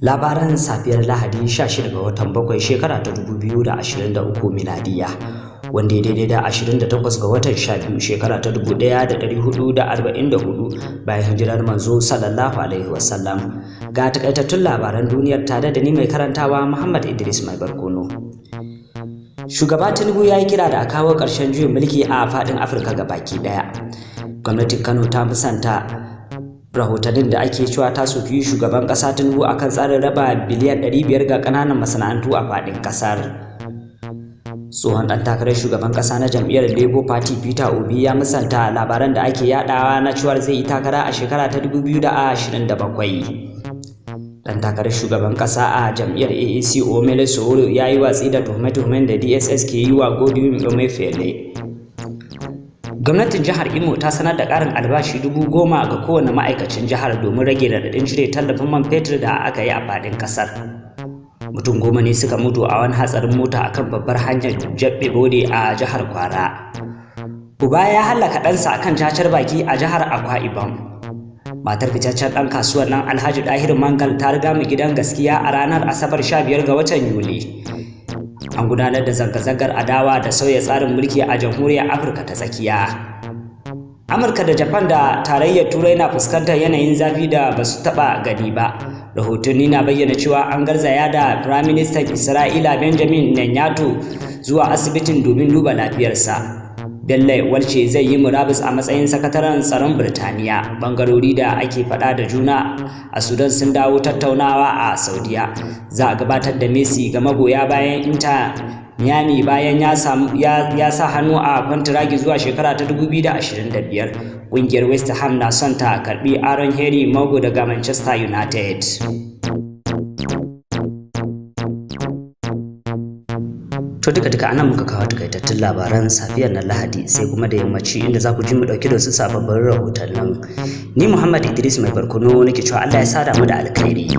Labaran safiyar Lahadi 16 ga watan 7 shekara ta 2023 miladiya, wanda ya daidai da 28 ga watan 12 shekara ta 1444 bayan hijirar Manzo sallallahu alaihi wasallam. Ga takaitattun labaran duniyar tare da ni mai karantawa, Muhammad Idris Mai Barkono. Shugaba Tinubu ya yi kira da a kawo ƙarshen juyin mulki a faɗin Afirka baki ɗaya. Gwamnatin Kano ta musanta rahotannin da ake cewa ta soki shugaban ƙasa Tinubu akan tsarin raba biliyan 500 ga ƙananan masana'antu a faɗin ƙasar. Tsohon ɗan takarar shugaban ƙasa na jam'iyyar Labour Party, Peter Obi, ya musanta labaran da ake yaɗawa na cewar zai yi takara a shekara ta 2027. Ɗan takarar shugaban ƙasa a jam'iyyar AAC, Omoyele Sowore, ya yi watsi da tuhume-tuhumen da DSS ke yi wa Godwin Emefiele. Gwamnatin jihar Imo ta sanar da ƙarin albashi 10,000 ga kowane ma'aikacin jihar domin rage raɗaɗin cire tallafin man fetur da aka yi a faɗin ƙasar. Mutum 10 ne suka mutu a wani hatsarin mota akan babbar hanyar Jabbe Bode a jihar Kwara. Uba ya hallaka ɗansa akan cacar baki a jihar Akwa Ibom. Matar fitaccen ɗan kasuwar nan, Alhaji Dahiru Mangal, ta riga mu gidan gaskiya a ranar Asabar 15 ga watan Yuli. An gudanar da zanga-zangar adawa da sauya tsarin mulki a Jamhuriyar Afirka ta Tsakiya. Amurka da Japan da Tarayyar Turai na fuskantar yanayin zafi da ba su taɓa gani ba. Rahotanni na bayyana cewa an garzaya da Firaministan Isra'ila Benjamin Netanyahu zuwa asibitin domin duba lafiyarsa. Bello Walce zai yi murabus a matsayin sakataren tsaron Birtaniya. Bangarori da ake faɗa da juna a Sudan sun dawo tattaunawa a Saudiya. Za a gabatar da Messi ga magoya bayan Inter Miami bayan ya sa hannu a kwantiragi zuwa shekara ta 2025. Ƙungiyar West Ham na son ta karbi Aaron Henry Mago daga Manchester United. To, duka duka anan muka kawo takaitattun labaran safiyar na Lahadi, sai kuma da yammaci inda za ku ji mu dauke da wasu sababbin rahotannin. Ni Muhammad Idris Mai Barkono nake cewa Allah ya sada mu da alkhairi.